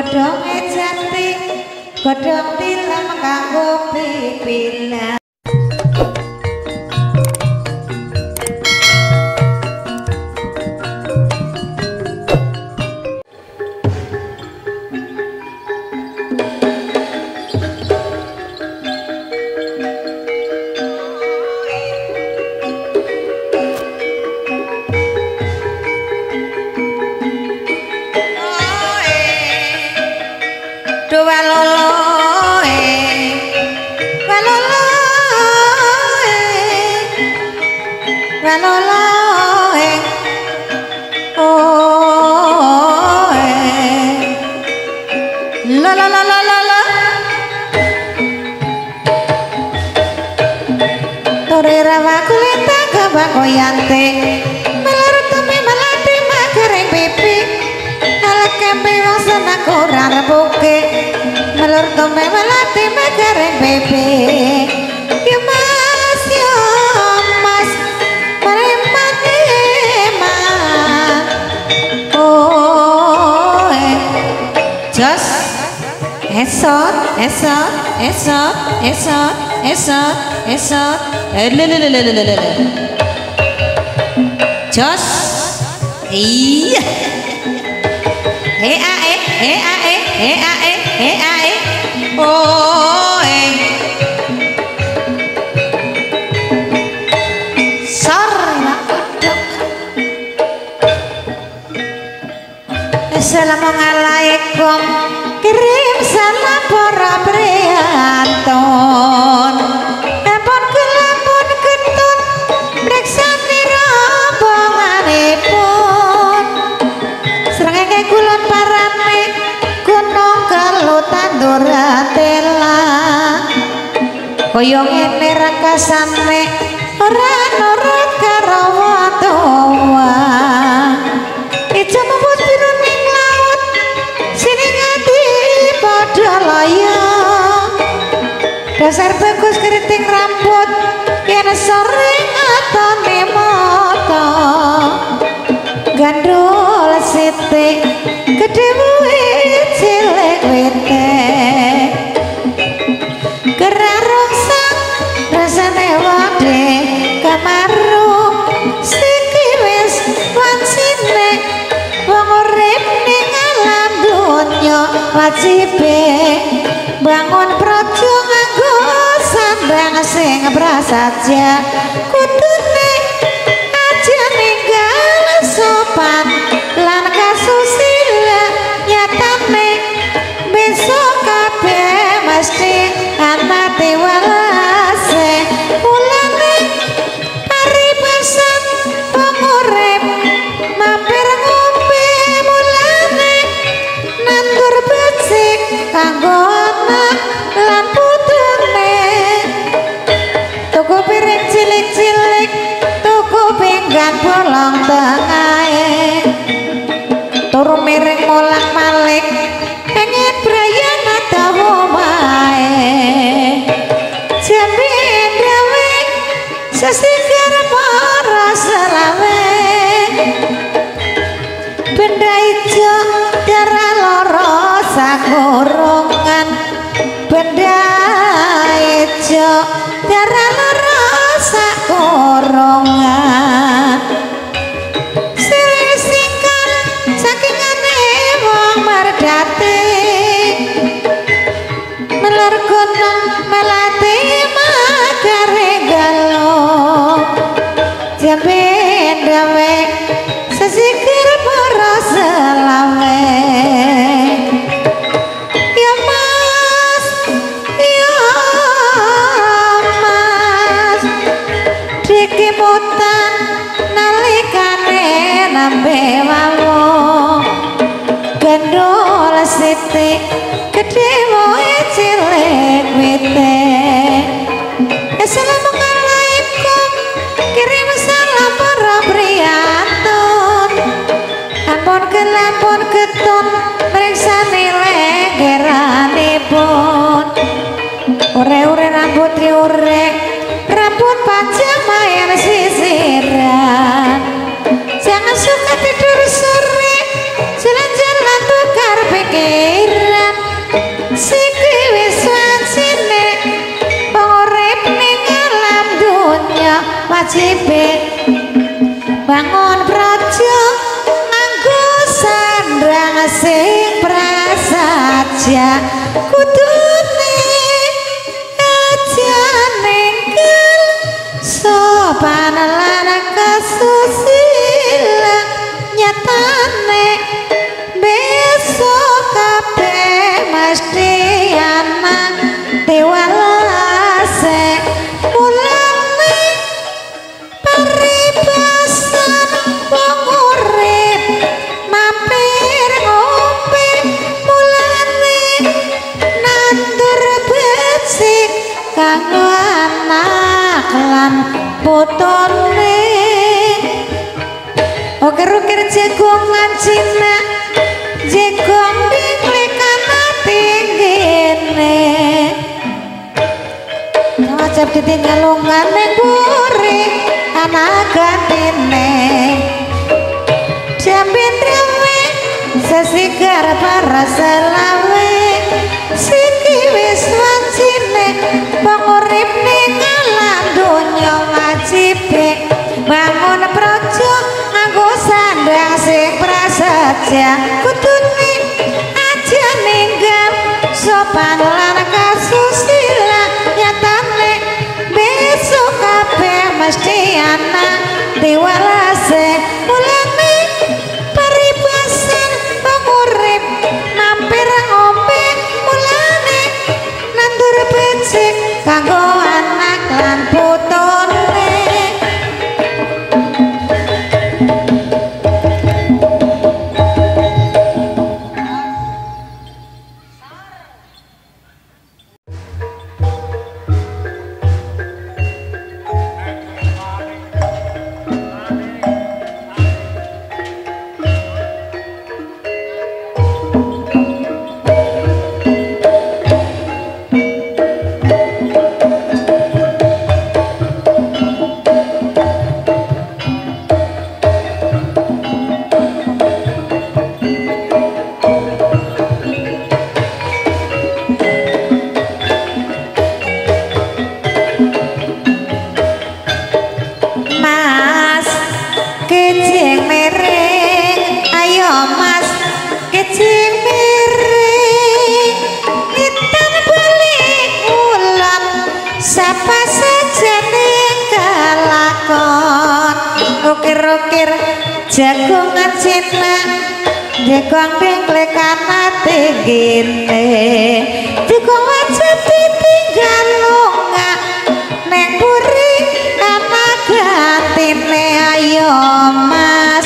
Godhonge jati, godhong tilam kanggo pipilan. Esot, esot, esot, esot, esot, lelelelelelele. Jos, iya. E a e, e a e, e a e, e a e, o e. Sor, kodok. Assalamualaikum. Kirim salam para prianton. Ampun kelampun ketun mriksani rombonganipun. Srengenge kulon parane gunung kelo tandur tela. Kaya ngene rekasane ora nurut karo wong tuwa. Ijo muput biru ning laut sining ati padha laya. Dasar bagus keriting rambut yen sore atone mata. Gandul sithik gedhe wit cilik wite. Gerah rungsang rasane wade kamaru siki wis wancine wong urip ning alam donya wajibe bangun praja nganggo sandang sing prasaja kudune aja ninggal sopan lan kasusila nyatane besok kabeh mesti ana tiwalase. Mulane paribasan wong urip mampir ngombe mulane nandur becik kanggo anak lan putune. Tuku piring cilik-cilik, tuku pinggan bolong tengahe, turu miring molak-malik pengen brayan atawa omahe. Jambe dawe sesigar para selawe, benda ijo darah loro sakurungan, benda ijo darah loro sakurungan. Silih singkar sakingane wong merdate, melar gunung melati makare galo. Jambe dawe sesikir para selawe. Ya mas, ya mas, dikimutan nalikane nembe wawu. Gandul sithik gedhe wohe cilik wite. Assalamualaikum, kirim salam para priantun. Ampun kelampun ketun mriksani lenggeranipun. Ure-ure rambut diure, rambut panjang main sisiran. Jangan suka tidur sore, jalan-jalan tukar pikiran. wajibe bangun praja nganggo sandang sing prasaja kudune aja ninggal sopan lan kasusila nyatane besok kabeh mesti ana tewalase mulane paribasan wong urip mampir ngombe mulane nandur becik kanggo anak lan putune. Oker-oker jagongan Cina jegong diklikana tinggine wajib ditinggal lungan ning buri anak gantine jambe rewe sesigar para selawe siki wis wancine wong urip ning alam donya wajibe bangun praja nganggo sandang sing prasaja kudune aja ninggal sopan lan kasusila nyatane besok kabeh mesti ana diwalase mulane paribasan wong urip mampir ngombe mulane nandur becik kanggo anak lan putune. Ukir-ukir jagongan Cina jegong dengklekana tinggine jegong wajib ditinggal lunga neng buri ana gantine ayo mas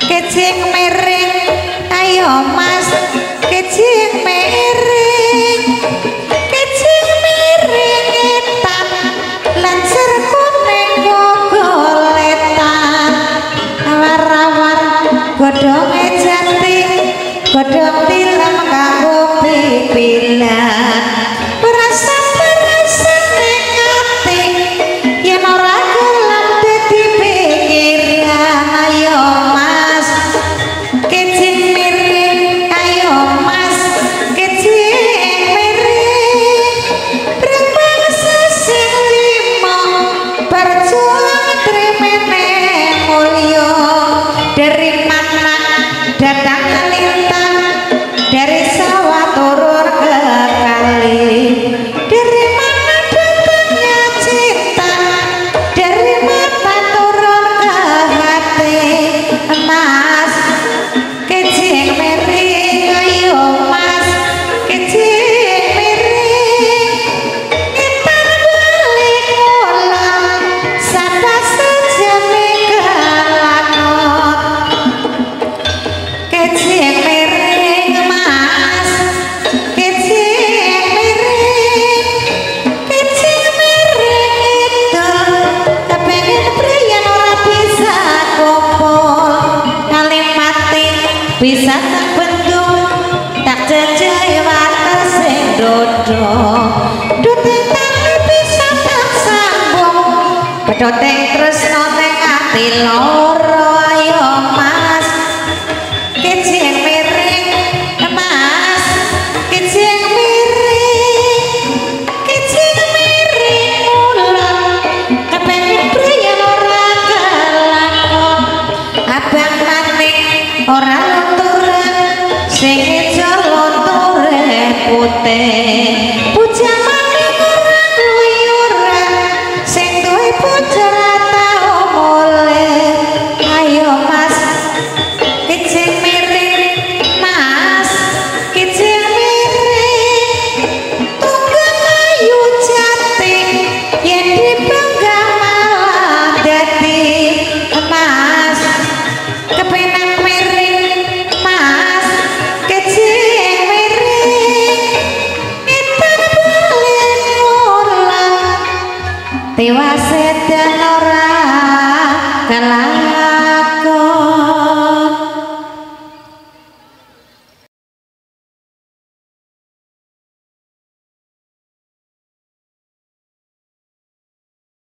kecing miring ayo mas kecing miring kecing miring etan lancer kuning gogoletan awar-awar godhonge jati godhong tilem kanggo pipilan ora sabar rasane ati yen ora gelem dadi pikiran ayo mas kecing miring ayo mas kecing miring brembang sing lima berjuang trimene mulya dari mana datang lintang dari sawah turun ke kali dari mana datangnya cinta dari mata turun ke hati mas kecing miring ayo mas kecing miring ngitar balik ulang sapa sejane kelakon kecing miring mas kecing miring kecing miring itu kepengen priyen ora bisa kumpul kalimate bisa tak bendung tak jejehi water sing dodo duteng tali bisa tak sambung pedhoteng tresno ning ati loro ayo mas kecing miring mas kecing miring kecing miring ulang kepengen priyen ora lunturan sing lonture putih bujang maning ora kluyuran sing duwe bojo ora tau mulih. Ayo Mas kijing miring, Mas kijing miring, tunggang ayu jati yen dipanggah malah dadi emas. Kepenak